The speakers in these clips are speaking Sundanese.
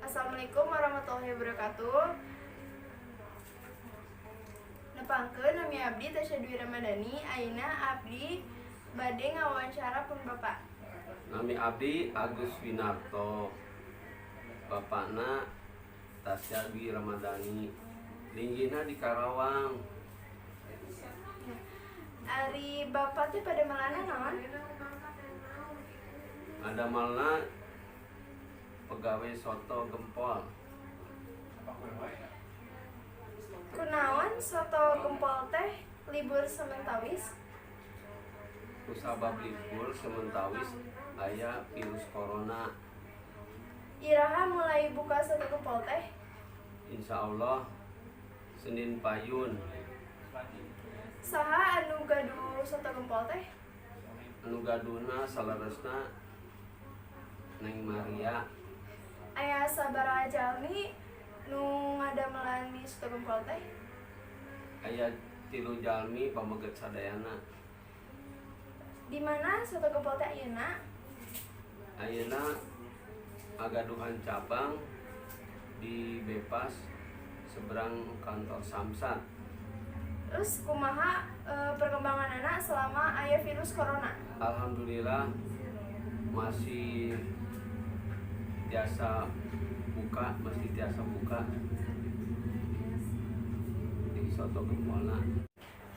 Assalamualaikum warahmatullahi wabarakatuh. Nepangkeun, nami abdi Tasya Dwi Ramadhani. Ayeuna abdi bade ngawawancara pun Bapak. Nami abdi Agus Winarto. Bapakna Tasya Dwi Ramadhani. Linggihna di Karawang. Ari Bapak teh padamelanna naon? Ngadamelna pegawai soto gempol. Kunaon soto gempol teh libur samentawis? Kusabab libur samentawis aya virus corona. Iraha mulai buka soto gempol teh? Insya Allah Senin payun. Saha anu gaduh soto gempol teh? Anu gaduhna saleresna Neng Maria. Aya sabaraha jalmi nu ngadamelan di soto gempol teh? Aya 3 jalmi, pameget sadayana. Di mana soto gempol teh ayeuna? Ayeuna ngagaduhan cabang di Bebas, seberang kantor Samsat. Terus kumaha perkembanganana selama aya virus corona? Alhamdulillah masih tiasa buka, masih tiasa buka di soto gempolna.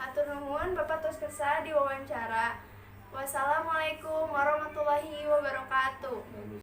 Hatur nuhun, Bapak tos kersa diwawancara. Wassalamualaikum warahmatullahi wabarakatuh.